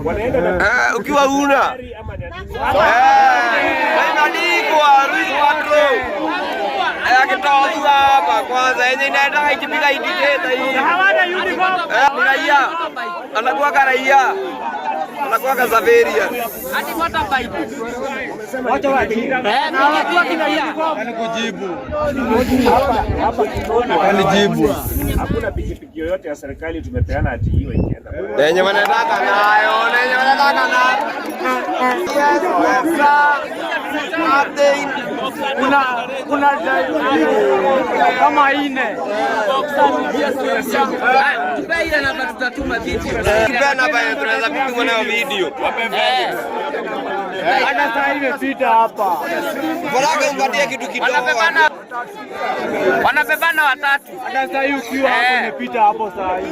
Wanaenda na Eh, ukiwa una gari ama ni eh, na imeandikwa Ruiru Patrol. Eh, akitoa hapa kwanza yenye inaenda ikipiga indicator hii. Hawana uniform. Eh, ni raia. Anakuwa raia. Anakuwa civilian. Hadi motorbike. Wacha waje. Eh, na wakiwa kinaia. Hapa Kitondwa Alijibu. hakuna pikipiki yoyote ya serikali tumepeana ati hiyo ikienda. Yenye wanataka nayo, yenye wanataka nayo. Yes, nothing. Kuna kama ine. Tupe ile namba tutatuma video. Tupea namba yenye tunaweza kupigwa nayo video. Hata saa hii imepita hapa. Baraka umpatie kitu kidogo. Wanabebana watatu. Hata saa hii ukiwa hapo imepita hapo saa hii.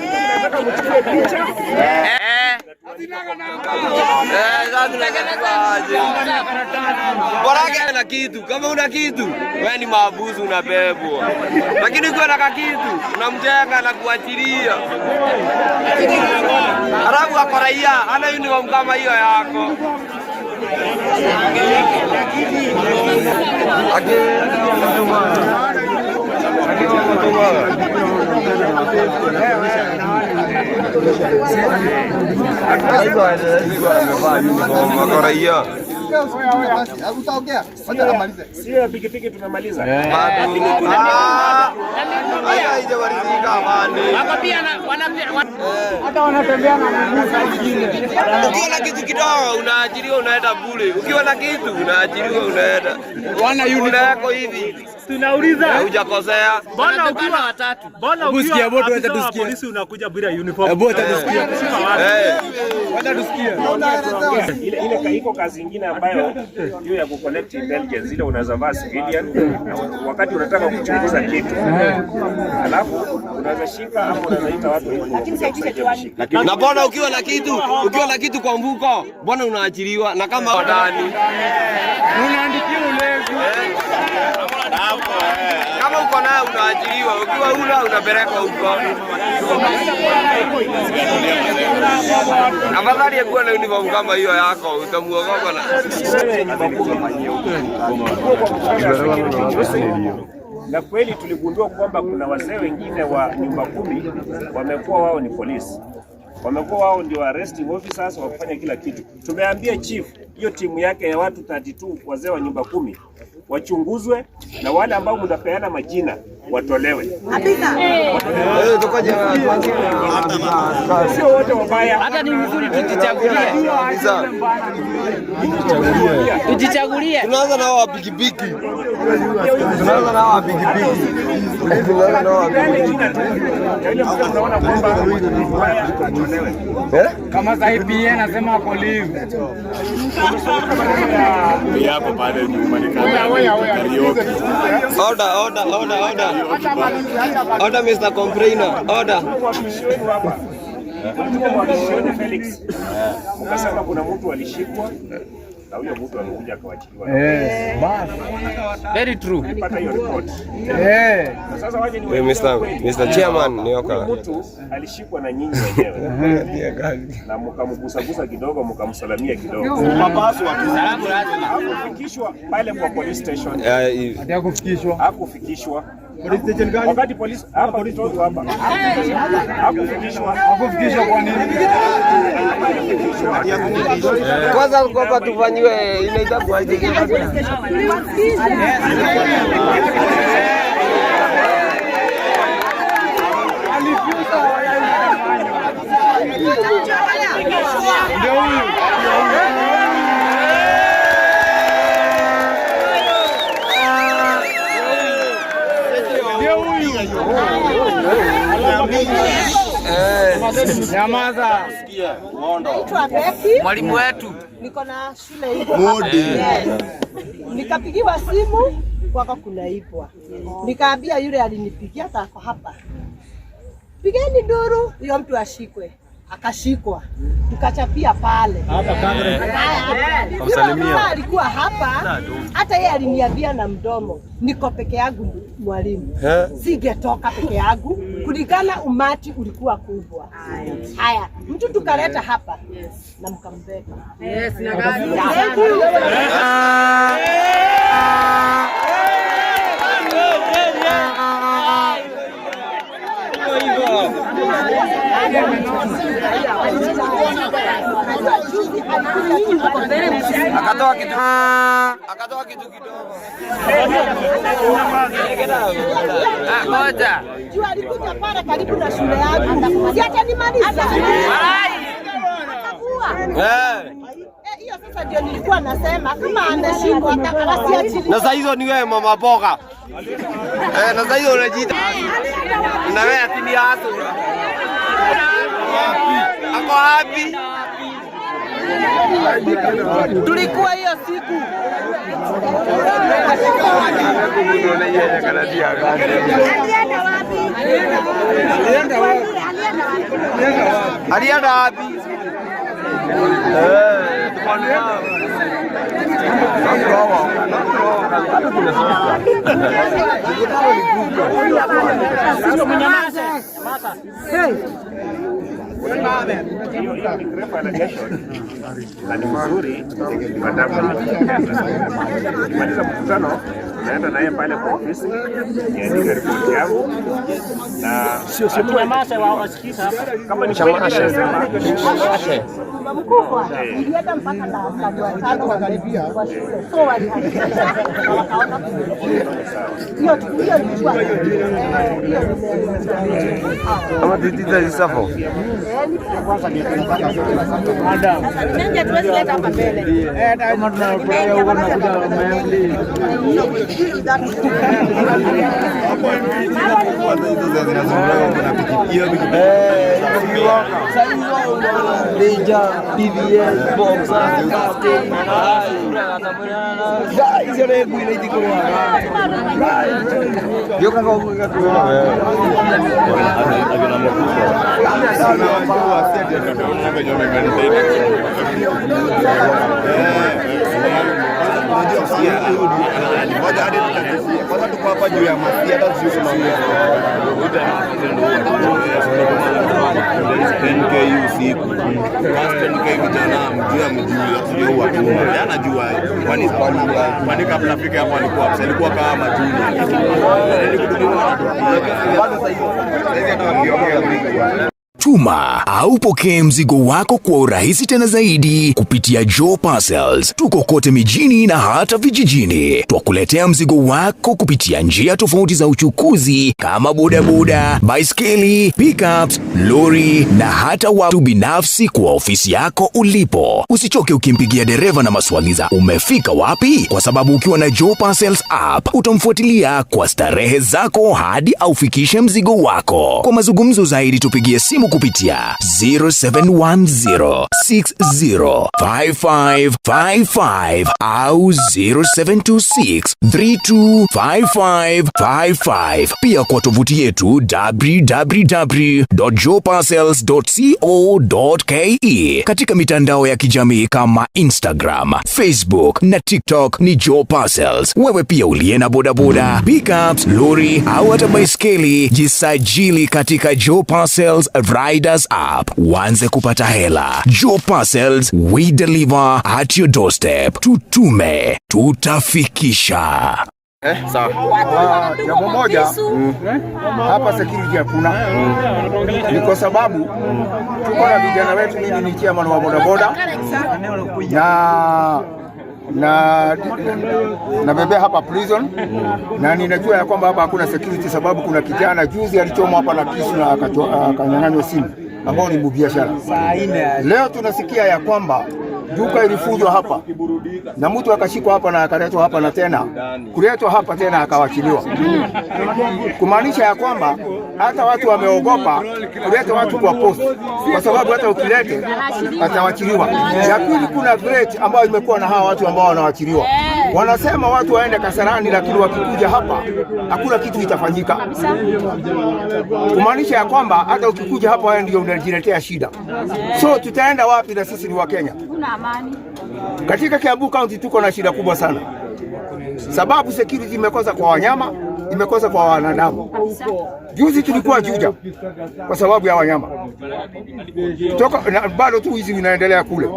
Eh. Eh, sasa tunatengenezaje? Baraka na kitu, kama una kitu, wewe ni maabusu unabebwa. Lakini ukiwa na kakitu, unamjenga na kuachilia. Alafu ako raia, ana uniform kama hiyo yako. Wako raia. Utaongea. Wacha amalize. Sio ya pikipiki tumemaliza. Bado. Ah, haya haijamalizika bado. Wako pia na Hata wanatembea na miguu saa zingine. Ukiwa na kitu kidogo unaachiliwa unaenda bure. Ukiwa na kitu unaachiliwa unaenda. Wana uniform. Unaweko hivi. Tunauliza. Hujakosea. Mbona ukiwa watatu. Mbona Hebu sikia, ukiwa hebu tuache afisa wa tusikie. polisi unakuja bila uniform? Hebu acha tusikie. Eh. Wacha tusikie. Ile iko kazi ingine ambayo hiyo ya kucollect intelligence, ile unaweza vaa civilian na wakati unataka kuchunguza kitu, alafu unaweza shika ama unaweza ita watu wakuja kusaidia kushika. Na mbona ukiwa na kitu kwa mfuko, mbona unaachiliwa na kama ndani? Unaandikiwa ulevi. Kama uko nayo unaachiliwa, ukiwa una unapelekwa huko. Afadhali ya kuwa na uniform kama hiyo yako, utamuogopa na Wewe nyumba kumi. Na kweli tuligundua kwamba kuna wazee wengine wa nyumba kumi wamekuwa wao ni polisi, wamekuwa wao ndio arresting officers wa kufanya kila kitu. Tumeambia chief hiyo timu yake ya watu 32 wazee wa nyumba kumi wachunguzwe na wale ambao mnapeana majina watolewe. Eh, tukoje? Sio wote wabaya. Hata ni vizuri tujichagulie. Kabisa. Tujichagulie. Tunaanza na wa pikipiki. Tunaanza na wa pikipiki. Tunaanza na wa Peane pikipiki. jina tu ya yule mzee mnaona kwamba ni mbaya atolewe. Eh? Kama sasa hivi PA anasema ako live. Hapo pale nyuma ni kama karaoke. Order, order, order, order. Order, Mr. Complainer. Order. Mwakilishi wenu hapa, mlituma mwakilishi wenu Felix, mkasema kuna mtu alishikwa Na huyo mtu amekuja akawachiliwa. Eh, Very true. Nilipata hiyo report. Eh. Na sasa waje ni We, Mr. Chairman, nioka. Huyu mtu alishikwa na nyinyi wenyewe na mkamgusagusa kidogo, mkamsalamia kidogo. Salamu lazima. Hakufikishwa pale kwa police station. Hakufikishwa. Hakufikishwa. Police station gani? Wakati polisi hapa Kitovu hapa. Hakufikishwa. Hakufikishwa kwa nini? Kwanza kwamba tufanyiwe inaitwa aje? Ndio huyu. Ndio huyu. Nyamaza. Naitwa Becky. Mwalimu wetu. Niko na shule iko hapa. Yes. Nikapigiwa simu kwako kunaibwa. Nikaambia yule alinipigia hata ako hapa, pigeni nduru huyo mtu ashikwe. Akashikwa, tukachapia pale. Haya, yule mama alikuwa hapa, hata yeye aliniambia na mdomo, niko peke yangu mwalimu, singetoka peke yangu kulingana umati ulikuwa kubwa. Haya, mtu tukaleta hapa na mkambeba. Yes, na gari. Thank you. Akatoa kitu. Akatoa kitu kidogo. Ah, ngoja. Juu alikuja pale karibu na shule yangu, si atanimaliza. Akakua. Eh. Hiyo sasa ndio nilikuwa nasema kama ameshikwa wasiachiliwe. Na saa hizo ni wewe mama boga. Eh, na saa hizo unajiita. Na wewe ati ni haso. Ako wapi? Tulikuwa hiyo siku alienda wapi? Alienda wapi? Alienda wapi? Eh, tuko nao. Hiyo hiyo ni grave allegation na ni mzuri madam. Nikimaliza mkutano naenda naye pale kwa ofisi niandike ripoti yangu na Sio kama ni kweli vile anasema Mkubwa, nilienda mpaka na askari watano wa shule, so walihakikisha na wakaona hiyo hiyo ilikuwa hiyo. Ama titita zisafo. Mengi hatuwezi leta hapa mbele. Kama tunapeleka huko tunakuja Memli. Kwanza tuko hapa juu ya masia, hata sio kusimamia. 10K usiku. First 10K vijana mjue mjue sio watuma. Yeye anajua kwani kwani kabla afike hapo alikuwa alikuwa kama junior. Yaani kudumu anatupiga. Bado sasa hivi hata wakiongea Tuma au pokee mzigo wako kwa urahisi tena zaidi kupitia Joe Parcels. Tuko kote mijini na hata vijijini. Twakuletea mzigo wako kupitia njia tofauti za uchukuzi kama bodaboda, baiskeli, pickups, lori na hata watu binafsi kwa ofisi yako ulipo. Usichoke ukimpigia dereva na maswali za umefika wapi, kwa sababu ukiwa na Joe Parcels app utamfuatilia kwa starehe zako hadi aufikishe mzigo wako. Kwa mazungumzo zaidi tupigie simu kupitia 0710605555 au 0726325555. Pia kwa tovuti yetu www.joeparcels.co.ke. Katika mitandao ya kijamii kama Instagram, Facebook na TikTok ni Joe Parcels. Wewe pia uliye na bodaboda, pickups, lori au hata baiskeli, jisajili katika Joe Parcels Riders app uanze kupata hela. Joe Parcels, we deliver at your doorstep. Tutume, tutafikisha. Sawa. Jambo moja hapa security hakuna, ni kwa sababu tuko na vijana wetu. Mimi ni chairman wa bodaboda na nabebea hapa prison na ninajua ya kwamba hapa hakuna security, sababu kuna kijana juzi alichomwa hapa na kisu na akanyang'anywa simu ambao ni mbiashara. Leo tunasikia ya kwamba duka ilifujwa hapa na mtu akashikwa hapa na akaletwa hapa na tena kuletwa hapa tena akawachiliwa, kumaanisha ya kwamba hata watu wameogopa kuleta watu kwa post, kwa sababu hata ukilete atawachiliwa. Ya pili, kuna threat ambayo imekuwa na hawa watu ambao wanawachiliwa, wanasema watu waende Kasarani, lakini wakikuja hapa hakuna kitu itafanyika, kumaanisha ya kwamba hata ukikuja hapa wewe ndio unajiletea shida. So tutaenda wapi? Na sisi ni Wakenya. Kuna amani. Katika Kiambu County tuko na shida kubwa sana, sababu security imekosa kwa wanyama, imekosa kwa wanadamu. Juzi tulikuwa Juja kwa sababu ya wanyama toka, na bado tu hizi inaendelea kule.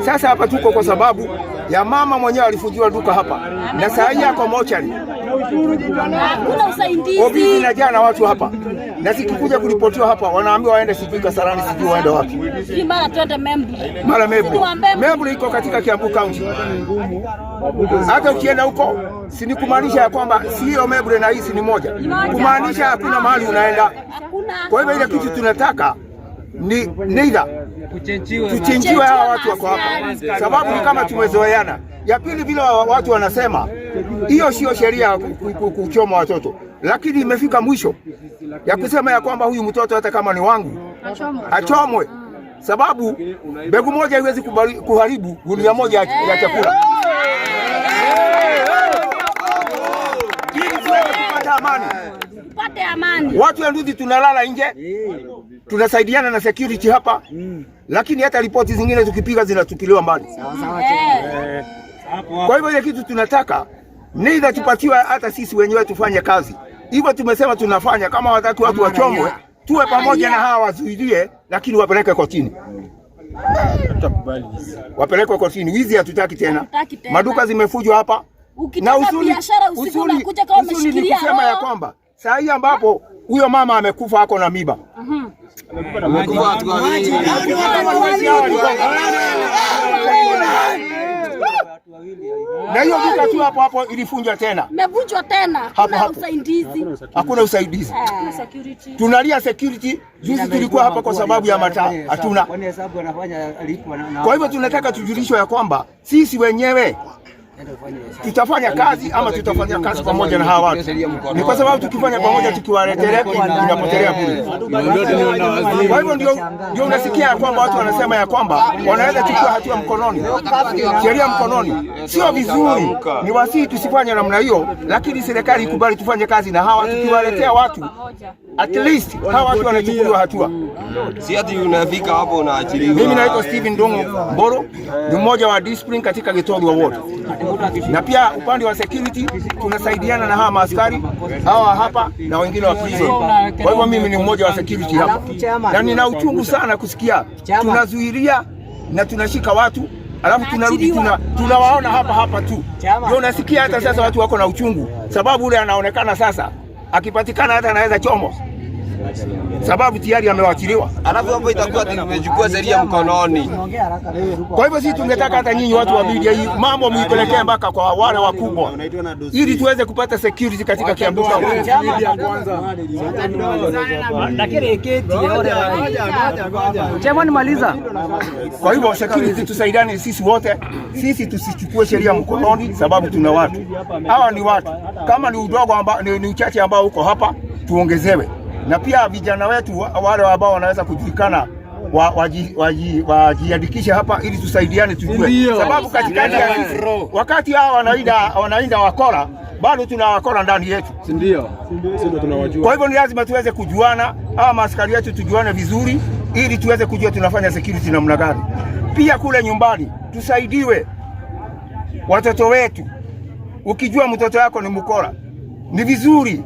Sasa hapa tuko kwa sababu ya mama mwenyewe alifungiwa duka hapa, na saa hii ako mochari. Hakuna usaidizi. Ofisi inajaa na watu hapa, na sikikuja kuripotiwa hapa wanaambiwa waende sijui Kasarani, sijui waende wapi. Sijui mara twende Membley. Mara Membley. Sisi wa Membley. Membley iko katika Kiambu County. Hata ukienda huko si ni kumaanisha ya kwamba sio Membley na hii si ni moja, kumaanisha hakuna mahali unaenda. Kwa hivyo ile kitu tunataka ni neither tuchinjiwe hawa watu wako hapa, sababu ni kama tumezoeana. Ya pili, vile watu wanasema hiyo sio sheria ya kuchoma watoto, lakini imefika mwisho ya kusema ya kwamba huyu mtoto hata kama ni wangu achomwe, sababu mbegu moja haiwezi kuharibu gunia moja ya chakula. Ili tuweze kupata amani, Tupate amani. watu ya Nduthi tunalala nje, tunasaidiana na security hapa, lakini hata ripoti zingine tukipiga zinatupiliwa mbali. Kwa hivyo ile kitu tunataka neither tupatiwe hata sisi wenyewe tufanye kazi hivyo. Tumesema tunafanya kama wataki watu wachomwe, tuwe pamoja na hawa wazuilie, lakini wapeleke kotini, wapelekwe kotini. Wizi hatutaki tena, Hatutaki tena. maduka zimefujwa hapa. Ukitaka biashara usiku unakuja kama usuni ni umeshikilia kusema ya roho. kwamba saa hii ambapo huyo mama amekufa ako na miba. Wamekufa watu wawili. Na hiyo duka tu hapo hapo ilifunjwa tena, Imevunjwa tena. Hapo Hakuna hapo. usaidizi. Hakuna usaidizi. Tunalia security. Juzi tulikuwa hapa kwa sababu ya mataa hatuna. Kwa hivyo tunataka tujulishwe ya kwamba sisi wenyewe tutafanya kazi ama tutafanya kazi pamoja na hawa watu. Ni kwa sababu tukifanya pamoja tukiwaletelea inapotelea bure. Kwa hivyo ndio unasikia ya kwamba watu wanasema ya kwamba wanaweza chukua hatua mkononi, sheria mkononi. Sio vizuri, ni wasihi tusifanye namna hiyo, lakini serikali ikubali tufanye kazi na hawa. Tukiwaletea watu at least hawa watu wanachukuliwa hatua. Si ati unafika hapo unaachiliwa. Mimi naitwa Steven Ndongo Mboro, ni mmoja wa discipline katika Gitothua Ward, na pia upande wa security tunasaidiana na hawa maaskari hawa hapa na wengine wa prison. Kwa hivyo mimi ni mmoja wa security hapa, na nina uchungu sana kusikia tunazuilia na tunashika watu alafu tunarudi tunawaona hapa hapa tu. Ndio unasikia hata sasa watu wako na uchungu, sababu ule anaonekana sasa akipatikana hata anaweza chomwa, sababu tayari amewachiliwa. Alafu hapo itakuwa tumechukua sheria mkononi. Kwa hivyo sisi tungetaka hata nyinyi watu wa media hii mambo muipelekee mpaka kwa wale wakubwa, ili tuweze kupata security katika Kiambu County. Maliza. Kwa hivyo security, tusaidiane sisi wote, sisi tusichukue sheria mkononi, sababu tuna watu hawa ni watu. Kama ni udogo amba, ni uchache ambao uko hapa tuongezewe. Na pia vijana wetu wale ambao wanaweza kujulikana wajiandikishe hapa ili tusaidiane tujue, sababu katikati ya sisi, wakati hawa wanainda wakora, bado tuna wakora ndani yetu, si ndio? Kwa hivyo ni lazima tuweze kujuana, hawa maaskari wetu tujuane vizuri, ili tuweze kujua tunafanya security namna gani. Pia kule nyumbani tusaidiwe watoto wetu. Ukijua mtoto wako ni mkora, ni vizuri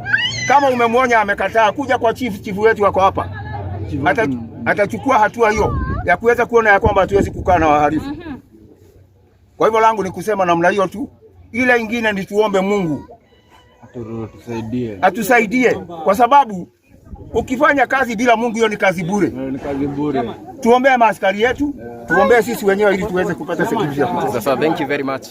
kama umemwonya amekataa, kuja kwa chief. Chifu wetu wako hapa, atachukua hatua hiyo ya kuweza kuona ya kwamba hatuwezi kukaa na wahalifu. Kwa hivyo langu ni kusema namna hiyo tu, ile ingine ni tuombe Mungu Tusaidie. Atusaidie, kwa sababu ukifanya kazi bila Mungu, hiyo ni kazi bure. Ni kazi bure. Tuombee maaskari yetu, tuombee sisi wenyewe ili tuweze kupata security ya kutosha. Sasa, thank you very much.